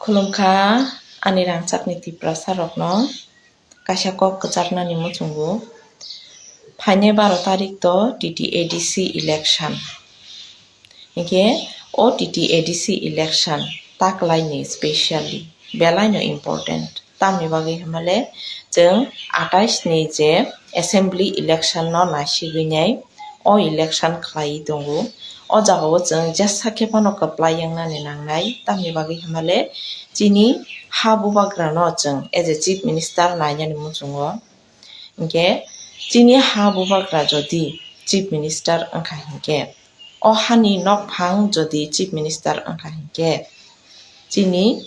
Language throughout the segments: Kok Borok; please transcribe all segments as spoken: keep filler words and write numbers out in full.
Khulumkha ani rangchakni Tiprasa rokno, kaisa kok kwcharnani muchungo. Phainai baro tarik to T T A D C election. Hinkhe o T T A D C election taklaini specially belaino important. Tamni bagwi hwnmale chwng atais ni je assembly election no naisigwi nai o election khlaiwi tongo. O jagao chwng jesa khe phano kwplai wngnani nangnai. Tamni bagwi hwnmale chini ha bubagrano chwng as a chief minister nainani muchungo. Hinkhe chini ha bubagra jodi chief minister wngkha hinkhe, o hani nokphang jodi chief minister wngkha hinkhe, chini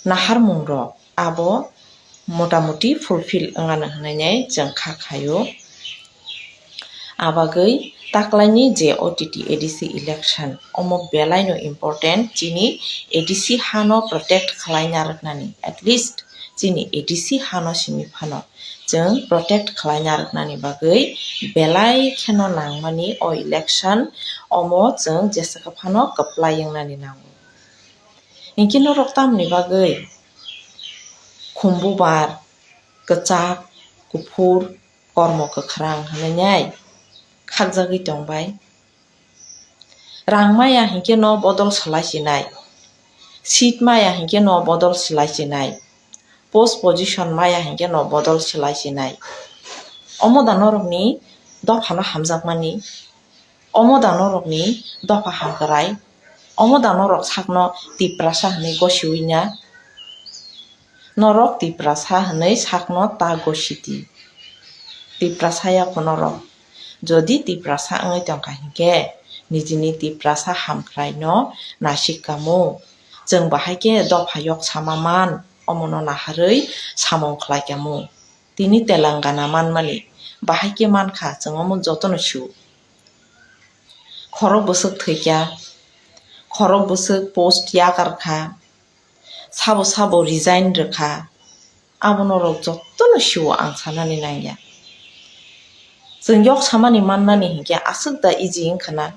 naharmungrok abo motamuti fulfill wngano hwnwi chwng kha khaio. Abagwi taklaini je o T T A D C election, omo belaino important, chini A D C hano protect khlaina rwknani, at least chini A D C hano simi phano chwng protect khlaina rwknani bagwi belai kheno nangmani o election, omo chwng jesa khe phano kwplai wngnani nango. Hinkhe norok tamni bagwi khumbubar, kwchak, kuphur, kormo kwkhrang hwnwi nai khakjagwi tongbai. Rang maya hinkhe no bodol swlai sinai, seat maya hinkhe no bodol swlai sinai, post position maya hinkhe no bodol swlai sinai. Omo da norokni dophano hamjakmani? Omo da norokni dopha hamkrai? Omo da norok sakno Tiprasa hwnwi gosiwi na? Norok Tiprasa hwnwi sakno ta gosidi. Tiprasa ya pho norok. Jodi Tiprasa wngwi tongkha hinkhe, nijini Tiprasa hamkraino naisik kamu. Chwng bahai khe dopha yok sama man, omono naharwi samung khlai kamu. Tini Telangana manmani bahai khe mankha, chwng omo jotono sio. Khorok bwswk thwikha, khorok bwswk post yakar kha, sabo sabo resign rwkha, abo norok jotono sio ang sanani nangya. Chwng yok samani mannani hinkhe aswk da easy wngkha na?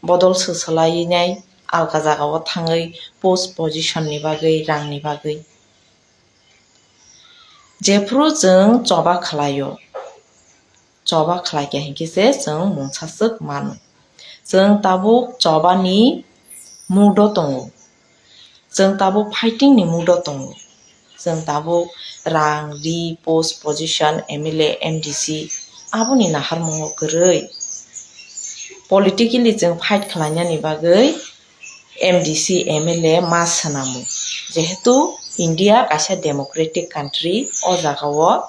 Bodol swswlaiwi nai alka jagao thangwi post position ni bagwi, rangni bagwi. Jephru chwng choba khlaio, choba khlaikha hinkhe se chwng mungsaswk mano. Chwng tabuk chobani mood o tongo, chwng tabuk fighting ni mood o tongo, chwng tabuk rang, ri, post, position, M L A, M D C aboni naharmungo kwrwi. Politically chwng fight khlainani bagwi M D C, M L A ma swnamo. Jehetu India kaisa democratic country, o jagao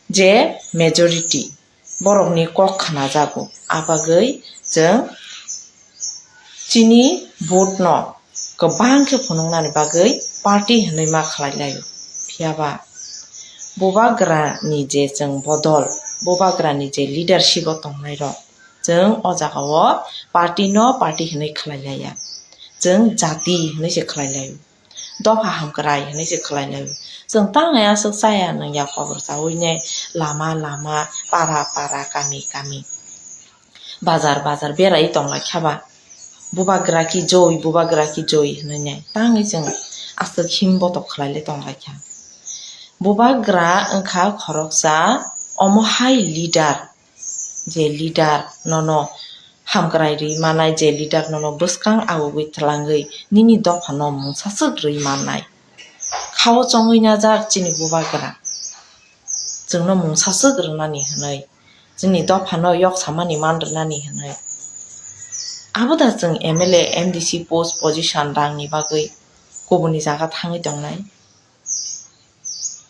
je majority borokni kok khnajago, abagwi chwng chini vote no kwbang khe phunuknani bagwi party hinwi ma khlai laio. Phiyaba bubagra ni je chwng bodol, bubagra ni je leadership o tongnai rok, chwng o jagao party no party hinwi khlai laiya, chwng jati hinwi se khlai laio, dopha hamkrai hinwi se khlai laio. Chwng tang aswk chaya nung ya khobor chawi ne lama lama, para para, kami kami, bazar bazar berai tong lai kha ba, bubagra ki joi, bubagra ki joi hinwi ne tangwi chwng aswk him botok khlai le tong lai kha. Bubagra wngkha khoroksa omo hai leader, je leader nono hamkrai rwi manai, je leader nono bwskang agugwi twlangwi nini dophano mungsaswk rwi mannai. Khao chongwi najak chini bubagra, chwngno mungsaswk rwnani hwnwi, chini dophano yok samani man rwnani hwnwi. Abo da chwng M L A, M D C post position rangni bagwi kubuni jaga thangwi tongnai?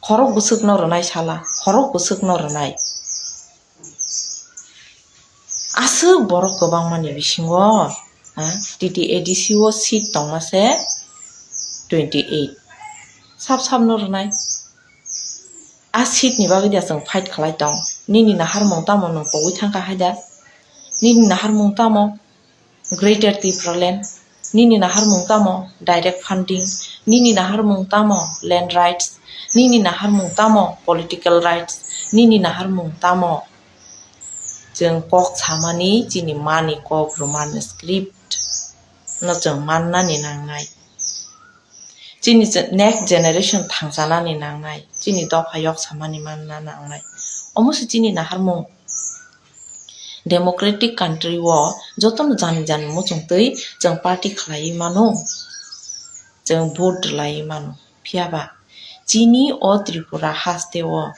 Khorok bwswkno rwnai sala, khorok bwswkno rwnai. Aswk borok kwbangmani bisingo, ha, T T A D C o seat tongma se twenty eight. Sap sapno rwnai. A seat ni bagwi da chwng fight khlai tong. Nini naharmung tamo nwng pogwi thangkha hai da? Nini naharmung tamo? Greater Tipraland, nini naharmung tamo direct funding, nini naharmung tamo land rights, nini naharmung tamo political rights, nini naharmung tamo chwng kok samani chini mani kok Roman script no chwng mannani nangnai. chini je-, next generation thangchanani nangnai, chini dopha yok samani manna nangnai. Omo se chini naharmung. Democratic country o jotono jani jani muchungtwi chwng party khlaiwi mano, chwng vote rwlaiwi mano. Phiya ba chini o Tripura haste o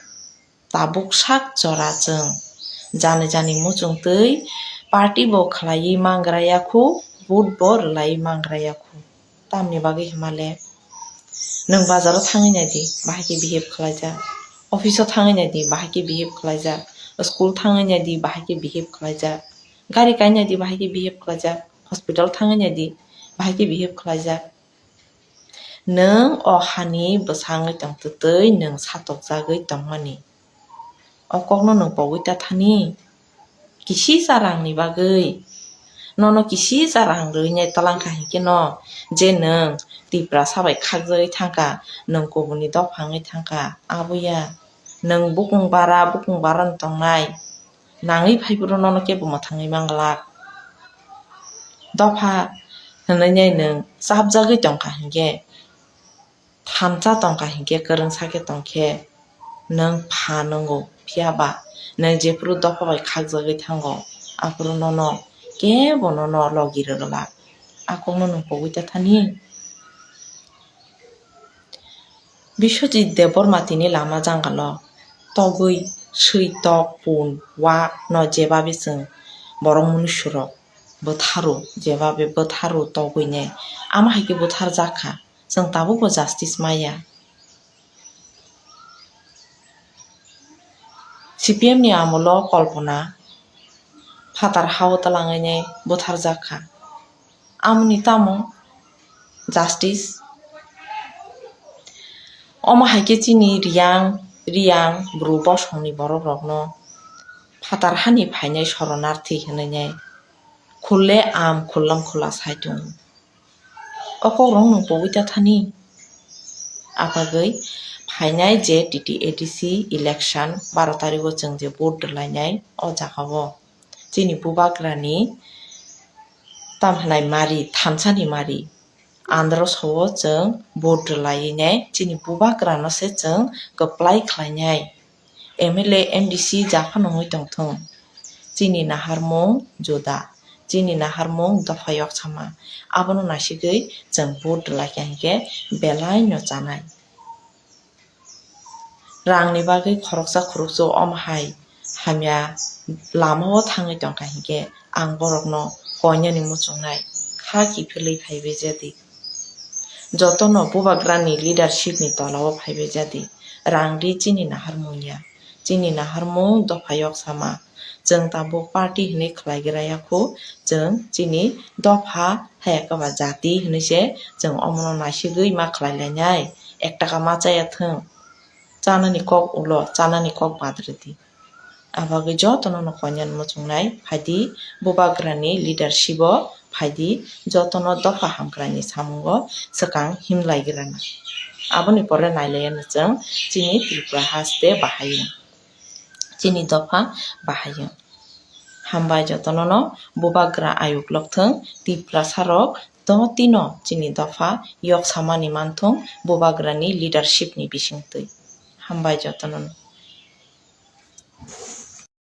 tabuk sak jora chwng jani jani muchungtwi party bo khlaiwi mangra ya khu, vote bo rwlaiwi mangra ya khu. Tamni bagwi hima le? Nwng bazaro thangwi nai di, bahai khe behave khlaijak. Office o thangwi nai di, bahai khe behave khlaijak. School thangwi nai di, bahai khe behave khlaijak. Gari kai nai di, bahai khe behave khlaijak. Hospital thangwi nai di, bahai khe behave khlaijak. Nwng o hani bwsangwi tongtwtwi nwng satokjagwi tongmani. O kokno nwng pogwi ta thani. Kisisa rangni bagwi. Nono kisisa rang rwinai twlang kha hinkhe no, je nwng Tiprasa bai khakjagwi thangkha, nwng kubuni dopha wngwi thangkha, abo ya. Nwng bukung bara, bukung bara wng tongnai. Nangwi phaiphuru nono kebo mwthangwi manglak. Dopha hwnwi nai nwng chapjagwi tongkha hinkhe, thansa tongkha hinkhe, kwrwngsa khe tongkhe nwng pha nwngo, phiya ba nwng jephuru dopha bai khakjagwi thango, aphuru nono kebo nono logi rwglak. A kokno nwng pogwi ta thani. Biswajit Debbarma tini lama jangalo togwi swi tok pun wa no jebabe chwng borok munusurok bwtharo, jebabe bwtharo togwi ne ama hai khe bwthar jak kha, chwng tabuk bo justice maya. C P M ni amolo Kalpana phatar hao twlangwi ne bwthar jak kha. Amoni tamo justice? Omo hai khe chini Riyang, Riyang bru bosongni borok rokno phatar hani phainai soronarthi hinwi nai khulle am khullam khula sai tongo. O kok rok nwng pogwi ta thani? Abagwi phainai je T T A D C election baro tarikgo chwng je vote rwlainai o jagao chini bubagrani tamhinai mari, thansani mari, andro sao chwng vote rwlaiwi nai chini bubagrano se chwng kwplai khlainai. M L A, M D C japhano wngwi tongthung, chini naharmung juda, chini naharmung dopha yok sama, abono naisigwi chwng vote rwlaikha hinkhe belaino chanai. Rangni bagwi khoroksa khoroksa omo hai hamya lamao thangwi tongkha hinkhe ang borokno koinani muchungnai kha kiphilwi phaibai jadi. Jotono bubagrani leadership ni tolao phaibai jadi. Rang ri chini naharmung ya. Chini naharmung dopha yok sama. Chwng tabuk party hinwi khlai gra ya khu, chwng chini dopha haya kwba jati hinwi se chwng omono naisigwi ma khlai lainai. Ek taka ma chaya thwng. Chanani kok ulo, chanani kok bad rwdi. Abagwi jotono no koinani muchungnai phaidi, bubagrani leadership o phaidi, jotono dopha hamkrani samungo swkang himlai grana. Aboni pore nailaiya no chwng chini Tripura haste bahai wng, chini dopha bahai wng. Hambai jotono no bubagra ayuk lokthwng, Tiprasa rok totino chini dopha yok samani manthung bubagrani leadership ni bisingtwi. Hambai jotono no.